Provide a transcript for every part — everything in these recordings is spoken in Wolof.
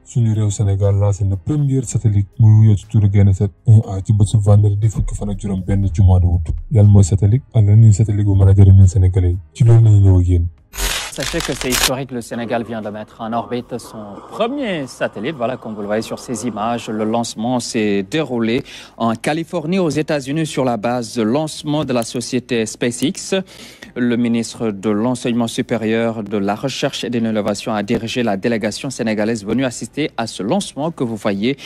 suñu réew Sénégal lancé na première satellite muy wuyoo ci turu GNSS 1A ci bésu vendredi fukki fan ak juróom benn ci mois d'août. Yàlla mooy satellite ak lan ñuy satellite bu mën a jëriñ ñun Sénégalais yi ci loolu nañu ñëw ak yéen. Sachez que c'est historique, le Sénégal vient de mettre en orbite son premier satellite. Voilà, comme vous le voyez sur ces images, le lancement s'est déroulé en Californie, aux États-Unis, sur la base de lancement de la société SpaceX. Le ministre de l'Enseignement supérieur, de la Recherche et de l'Innovation a dirigé la délégation sénégalaise venue assister à ce lancement que vous voyez,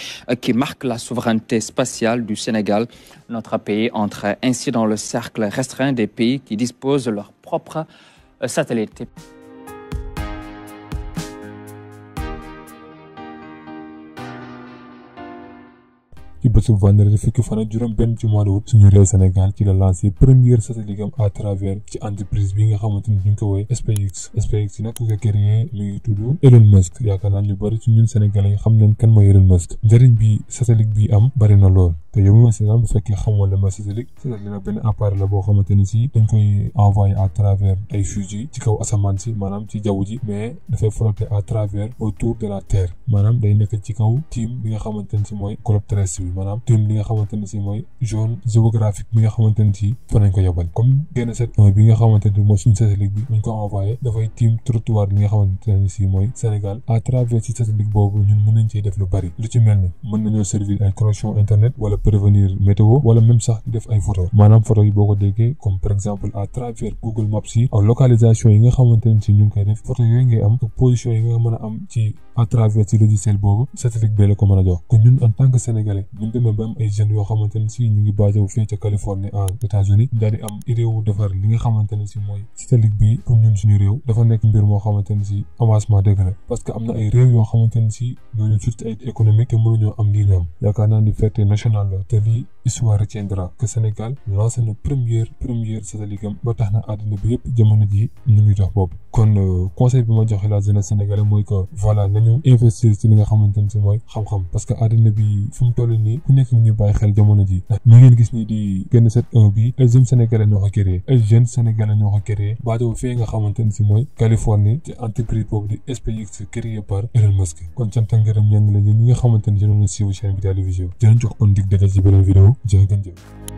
qui marque la souveraineté spatiale du Sénégal. Notre pays entre ainsi dans le cercle restreint des pays qui disposent de leur propre satellite. ci bésu vendredi fukki fan ak juróom benn ci mois d'août suñu réew Sénégal ci la lancé première satellite am à travers ci entreprise bi nga xamante ni ñu ngi ko woowee SpaceX nag ku ko créé mi ngi tudd Elon Musk. yaakaar naa ñu bëri ci ñun Sénégalais yi xam nañ kan mooy Elon Musk. njëriñ bi satellite bi am bari na lool te yow mi ma bu fekkee xamoon la ma satellite nag benn appareil la boo xamante ni si dañ koy envoyé à travers ay fusées ci kaw asamaan si maanaam ci jaww ji mais dafay flotter à travers autour de la terre maanaam day nekk ci kaw tiim bi nga xamante ni si mooy globe terrestre bi maanaam tiim li nga xamante ne si mooy zone géographique bi nga xamante ne si fa nañ ko yebal comme GNSS 1 bi nga xamante ne mooy suñu satellite bi buñ ko envoyé dafay tiim trottoir li nga xamante ne si mooy Sénégal à travers ci satellite boobu ñun mën nañ ciy def lu bari lu ci mel ni mën nañoo servir ay connexion internet wala prévenir météo wala même sax di def ay photo maanaam photo yi boo ko déggee comme par exemple à travers Google Maps yi ak localisation yi nga xamante ne si ñu ngi koy def photo yooyu ngay am position yi nga mën a am ci à travers ci logiciel boobu satellite bee la ko mën a jox kon ñun en tant que sénégalais buñ demee ba am ay jeunes yoo xamante ne si ñu ngi basé wu fii ca Californie en États-Unis daal di am idée wu defar li nga xamante ne si mooy satellite bi pour ñun suñu réew dafa nekk mbir moo xamante ne si avancement dëgg la parce que am na ay réew yoo xamante ne si ñooñu surtout ay économique te mënuñoo am lii ñu am yaakaar naa ni fierté nationale la te lii histoire retiendra que Sénégal lancé na première satellite am ba tax na àddina bi yëpp jamono ji ñu ngi dox boobu kon conseil bi ma joxe la jeunesse sénégalaise mooy que voilà nañu investir ci li nga xamante ne si mooy xam-xam parce que àddina bi fu mu toll nii ku nekk ñu bàyyi xel jamono ji ndax li ngeen gis nii di GNSS 1 bi ay jeunes sénégalais ñoo ko créé baatoo fee nga xamante ne si mooy Californie ci entreprise boobu di SpaceX créé par Elon Musk kon sant ak ngërëm ñeen la ñi nga xamante ne si noonu la siiw chaîne bi télévision dinañ jox kon dig daje ci beneen vidéo jërë ngeen jëf